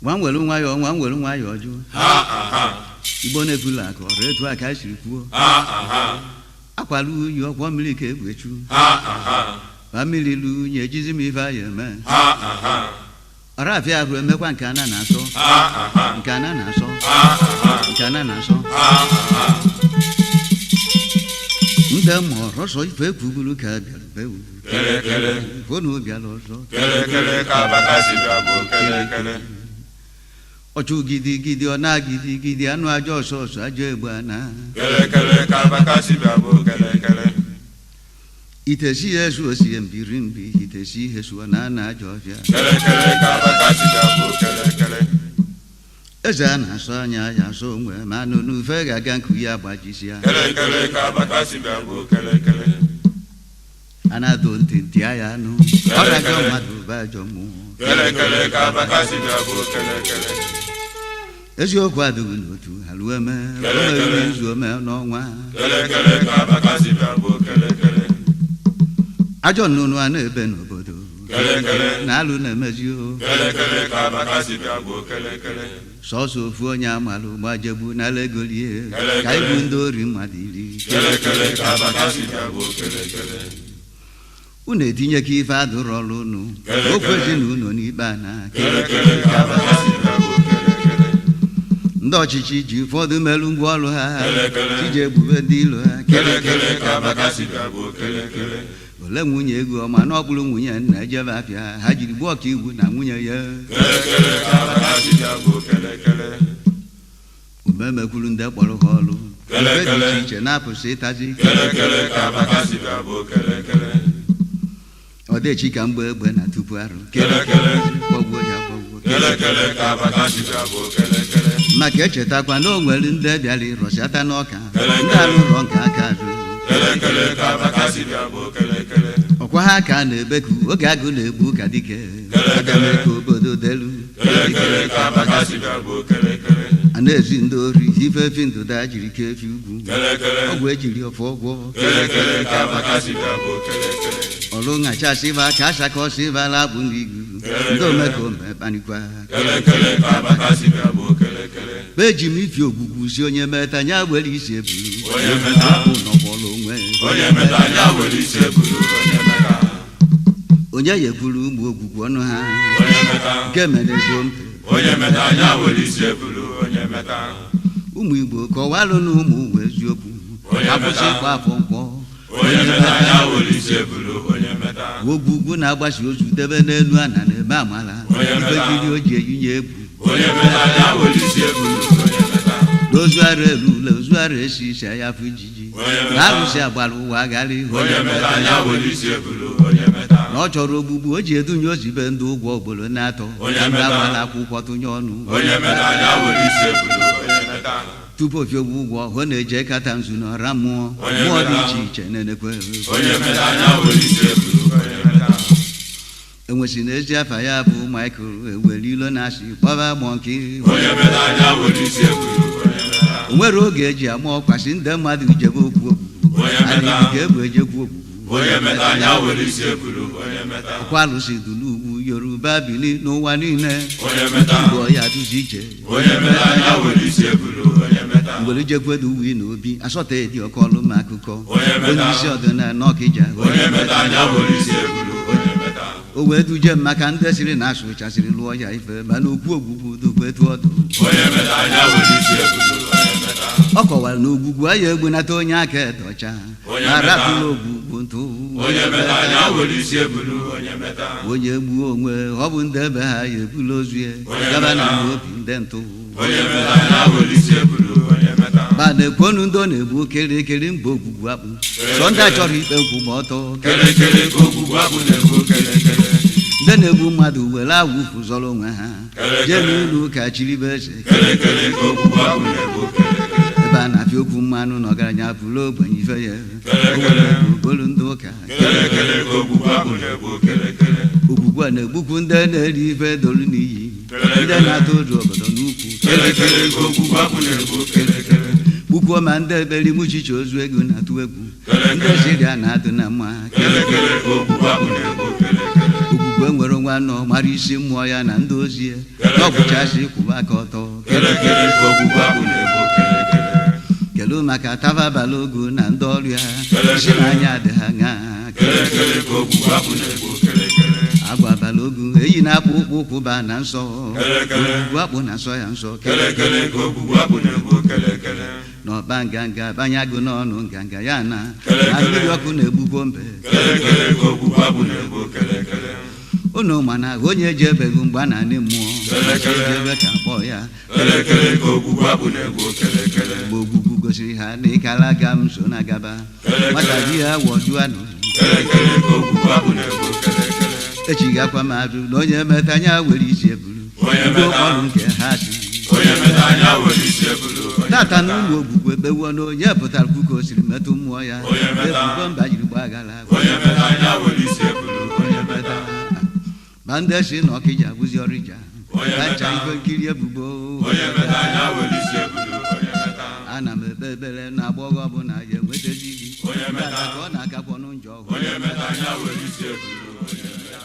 Nwa nwere nwayọọ, nwa nwere nwayọọ jụọ. Ha aha. Igbo na-ekwula ka ọrụ etu a ka anyị siri kwuo. Ha aha. Akwala unyi ọkwọ mmiri ka egwu echu. Ha aha. Ma mmiri lu unyi ejizi m ife anyị eme. Ha aha. Ọrafịa ahụ emekwa nke ana na-asọ. Ha aha. Nke ana na-asọ. Ha aha. Nke ana na-asọ. Ha aha. Ndị ma ọrọsọ ife ekwuburu ka bịara bewu. Kelekele. Fonu bịara ọzọ. Kelekele ka abakasị bịa bụ kelekele. Ọchụ gidigidi ọ na-agidigidi anụ ajọ ọsọ ọsọ ajọ egbe ana. Kelekele ka abakasị bịa bụ kelekele. Itesi ya esu osie mbiri mbi itesi ihe suo na ana ajọ ọfịa. Kelekele ka abakasị bịa bụ kelekele. Eze a na-asọ anya ya asọ onwe ma anụ n'ufe ga-aga nku ya gbajisia. Kelekele ka abakasị bịa bụ kelekele. A na-adụ ntị ntị ya anụ. Ọ ga-ajọ mmadụ bụ ajọ mmụọ. Kelekele ka abakasị bịa bụ kelekele. Eziokwu adịghị n'otu alụọ eme omeriri izu ome n'ọnwa. Kelekele ka abakasị bịa bụ kelekele. Ajọ nnụnụ a na-ebe n'obodo. Kelekele. Na alụ na-emezi o. Kelekele ka abakasị bịa bụ kelekele. Sọsọ ofu onye amalụ gbajegbu n'ala egolie ka ibu ndị ori mmadụ iri. Kelekele ka abakasị bịa bụ kelekele. Unu etinyeka ife adụrụ ọrụ unu. Okwu ezinụlọ n'ikpe ana. Kelekele ka abakasị bịa bụ kelekele. Ndị ọchịchị ji ụfọdụ merụ ngwa ọrụ ha. Kelekele. Iji egbube ndị ilo ha. Kelekele ka abakasị bịa bụ kelekele. Ole nwunye ego ọma na ọkpụrụ nwunye nna ejebe afịa ha jiri gbuo ọka iwu na nwunye ya. Kelekele ka abakasị bịa bụ kelekele. Ume mekwuru ndị kpọrọ ha ọrụ. Ife dị Kelekele. iche iche na-apụsị ịtazi. Kelekele ka abakasị bịa bụ kelekele. Ọdechi ka mgbe egbe na tupu arụ. Kelekele. Kpọgbuo ya kpọgbuo. Kelekele ka abakasị bịa bụ kelekele. Maka echetakwa na o nwere ndị bịara ịrọchata n'ọka. Kelekele. Ndị alụrọ nke aka azụ. Kelekele ka abakasị bịa bụ kelekele. Ọkwa ha ka a na-ebeku oge agụ na-egbu ka dike. Kelekele. Aga m eke obodo delu. Kelekele ka abakasị bịa bụ kelekele. A na-ezi ndị ori ife efi ndụda jiri kee efi ugwu. Kelekele. Ọgwụ ejiri ọfọ ọgwọ. Kelekele ka abakasị bịa bụ kelekele. Ọrụ ṅachasịba ka asakọsịba labụ n'igu. Ndị omekome kpanikwa. Kelekele ka abakasị bịa bụ kelekele. Eji m ifi ogwugwu si onye meta nya were isi eburu. Onye meta. Bụ nọkwọrọ onwe. Onye meta anya were isi ebulu onye meta. Onye yekwuru ụmụ ogwugwu ọnụ ha. Onye meta. Nke mere ego mpe. Onye meta anya were isi ebulu onye meta. Ụmụ Igbo kọwalụ na ụmụ ụwa eziokwu. Onye Akwụsị meta. ịkwa afọ nkwọ. Onye meta anya were isi ebulu onye meta. Ogwugwu na-agbasi ozu debe n'elu ana na-eme amala. Onye Ife meta. jiri o ji eyinye egwu. Onye meta anya were isi ebulu onye meta. N'ozu ara elu ule ozu ara esi isi ya afụ ijiji. Onye meta. Na arụsị agbara ụwa gara ihu. Onye meta anya were isi ebulu onye meta. Na ọ chọrọ ogbugbu o ji edunye ozibe ndị ụgwọ ogboro na-atọ. Onye Ndị meta. agbara akwụkwọ tụnye ọnụ. Onye meta anya were isi ebulu onye meta. Tupu ofie ogbu ụgwọ ọ na-eje kata nzu na ọra mmụọ. Onye Mmụọ dị meta. iche iche na-enekwe. Onye meta anya were isi ebulu onye meta. Enwesị na ezi afa ya bụ Michael ewere ilo na-asị kpọba mọnki. Onye meta anya were isi ebulu onye meta. O nwere oge eji ama ọkwasị ndị mmadụ ijebe okwu ogbugbu. Onye meta. Adịghị ka egbe ejekwu ogbugbu. Onye meta anya were isi ebulu onye meta. Ọkwa alụsị dị n'ugwu Yoruba bini n'ụwa niile. Onye meta. Igbo ya duzi ije. Onye meta anya were isi ebulu onye meta. Mgbere jekwedu uwe na obi asọta edi ọkọlụ ma akụkọ. Onye meta. Onye isi ọdịnala n'Ọkịja. Onye meta anya were isi ebulu onye meta. O wee duje m maka ndị siri na asụ chasịrị lụọ ya ife mana okwu ogbugbu dukwa etu ọdụ. Onye meta anya were isi ebulu onye meta. Ọ kọwara na ogbugbu aya egbunata onye aka edocha. Onye Ma meta. rapụla ogbugbu ntụ. Onye meta anya were isi ebulu onye meta. Onye gbuo onwe ọ bụ ndị ebe ha ya ebula ozu ya Onye gaba na meta. obi ndị ntụ. Onye meta anya were isi ebulu onye meta. Ma na-ekwonu ndị ọ na-egbu kirikiri mba ogbugbu akpụ. Sọ ndị a chọrọ ikpe nkwụ ma ọtọ. Kelekele ka ogbugbu akpụ na-egbu kelekele. Ndị na-egbu mmadụ were awụfu zọrọ onwe ha. Kelekele. Jee n'ụlọ ụka chiribe eze. Kelekele ka ogbugbu akpụ na-egbu kelekele. Ebe a na-apịa okwu mmanụ na ọgaranya bụrụ ogbenye ife ya. Kelekele. Obolu ndị ụka. Kelekele ka ogbugbu akpụ na-egbu kelekele. Ogbugbu a na-egbukwu ndị na-eri ife dolu n'iyi. Ndị na-atụ ụjọ obodo n'ukwu. Kelekele ka ogbugbu akpụ na-egbu kelekele. Gbukwuo ma ndị ekpere imuchiche ozu ego na-atụ egwu. Ndị siria na-adụ na mma. Kelekele ka ogbugbu akpụ na-egbu kelekele. Ogbugbu Ogbugbu enwere nwa nọ mara isi mmụọ ya na ndị ozi ya na ọbụchasị kwụba aka ọtọ. Kelekele ka ogbugbu akpụ na-egbu kelekele. Kedu maka Tava Balogu na ndị ọrụ ya si n'anya dị ha ṅaa? Kelekele ka ogbugbu akpụ na-egbu kelekele. Agwa Balogu eyi na-akpụ ụkwụ kwụba na nsọ. Kelekele. Ogbugbu akpụ na nsọ ya nsọ. Kelekele ka ogbugbu akpụ na-egbu kelekele. N'ọba nganga banye agụ n'ọnụ nganga ya na Kelekele. na mmiri ọkụ na-egbukwo mbe. Kelekele ka ogbugbu akpụ na-egbu kelekele. Unu mana onye ji ebeghị mgbe a na-anị mmụọ Kelekele. ejebe ka mkpọ ya. Kelekele ka ogbugbu akpụ na-egbu kelekele. Mgbe ogbugbu gosiri ha na ịkara aga m so na gaba. Kelekele. Nwata ji ya wọju anụ. Kelekele ka ogbugbu akpụ na-egbu kelekele. Echigakwa m azụ na onye meta anya were isi eburu. Onye ndị meta. ụkpọrụ nke ha si Onye meta anya were isi ebulu. Onye tata meta. na ụmụ ogbugbu ekpewuo na onye pụtara kwu ka o siri metụ mmụọ ya. Onye meta. Ebubo mba jiri gbagara. Onye meta anya were isi ebulu. Onye meta. Ma ndị si na ọkịja bụzi ọrịja Onye ka ncha meta. ife nkiri ebubo. Onye meta anya were isi ebulu. Onye meta. Ana m ekpe ekpere na agbọghọ ọbụla ya enwetazi gị. Onye meta. Tata ka ọ na-akakwọnụ njọ. Onye meta anya were isi ebulu. Onye meta.